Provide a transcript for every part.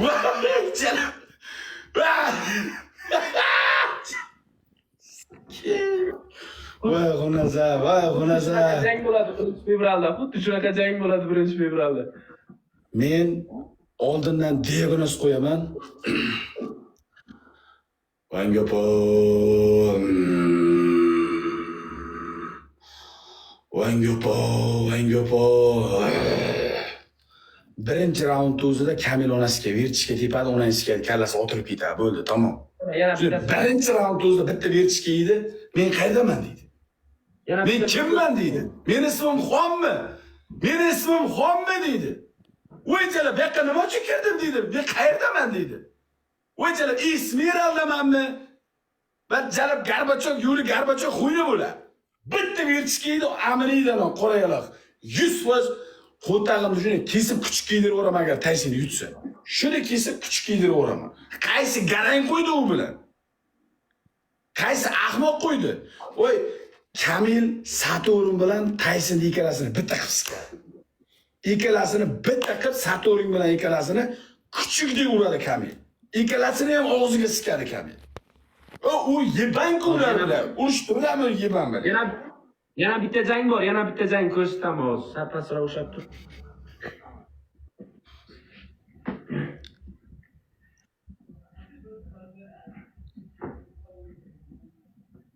Voy jalab. Voy xunaza, voy xunaza. Shunaqa jang bo'ladi 1-fevralda. Xuddi shunaqa jang bo'ladi 1-fevralda. Men oldindan diagnoz qo'yaman. Vangopo. Vangopo, Vangopo. Birinchi raund o'zida Kamil onasiga verchishga tepadi, onasiga kallasi otilib ketadi. Bo'ldi, tamom. Yana bittasi. Birinchi raund o'zida bitta verchishga yeydi. Men qayerdaman deydi. Yana Men bittasi. kimman deydi. Meni ismim Xonmi? Meni ismim Xonmi deydi. Voy jalab, bu yoqqa nima uchun kirdim deydi. Men qayerdaman deydi. Voy jalab, Esmeraldamanmi? Va jalab Gorbachov, yo'li Gorbachov xuyni bo'lar. Bitta verchishga yeydi, amiriydan qora yaloq. 100% qo'tag'imni shuni kesib kuchuk kiydirib yuboraman agar Taysonni yutsa. Shuni kesib kuchuk kiydirib yuboraman. Qaysi garang qo'ydi u bilan? Qaysi ahmoq qo'ydi? Voy, Kamil Saturn bilan Taysonni ikkalasini bitta qilib sikadi. Ikkalasini bitta qilib Saturn bilan ikkalasini kuchukdek uradi Kamil. Ikkalasini ham og'ziga sikadi Kamil. U yeban ular bilan. Urushdi bilanmi yeban bilan. Yana bitta jang bor, yana bitta jang ko'rsataman hozir. Sal pastroq ushlab tur.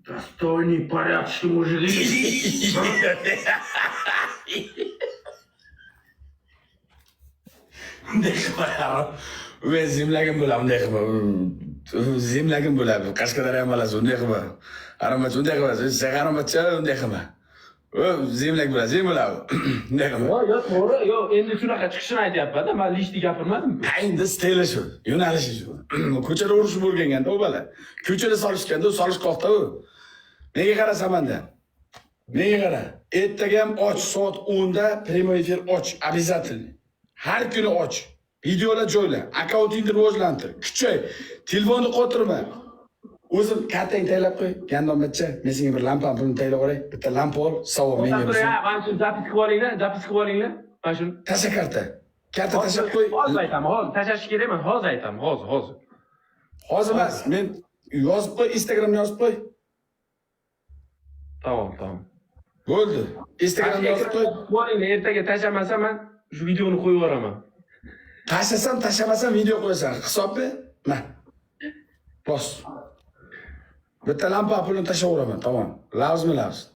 Достойный, порядочный мужик. Bunday qilma. Men zemlagim bo'ladi, bunday qilma. Zemlagim bo'ladi. Qashqadaryo bolasi unday qilma. Aramacha unday qilma. Sen unday qilma. Zemlak bo'ladi, zem bo'ladi. Unday qilma. Yo'q, yo'q, to'g'ri. Yo'q, endi shunaqa chiqishini aytyapman-da. Men lishni gapirmadim. Endi stili shu, yo'nalishi shu. Ko'chada urushib o'rganganda u bola. Ko'chada solishganda u solishqoqda u. Menga qara Samanda. Menga qara. Ertaga ham och, soat 10 da prямой efir och, обязательно. Har kuni och. Videolar joyla, akkauntingni rivojlantir, kuchay, telefonni qotirma. O'zim kartangni tayyorlab qo'y, gandonbacha, men senga bir lampa pulini tayyorlab olay. Bitta lampa ol, savob menga To'xtab bo'lsin. turing, mana shuni zapis qilib olinglar, zapis qilib olinglar. Mana shuni. Tasha karta. Karta tashlab qo'y. Hozir aytaman, hozir tashlash kerak emas, hozir aytaman, hozir, hozir. Hozir emas, men yozib qo'y, Instagramga yozib qo'y. Tamom, tamom. Bo'ldi. Instagramga yozib qo'y. Olinglar, ertaga tashlamasam man shu videoni qo'yib yuboraman. Tashlasam, tashlamasam video qo'yasan. Hisobmi? Ma. Bos. Bitta lampa pulini tashlayveraman, tamom. Lavzmi lavz.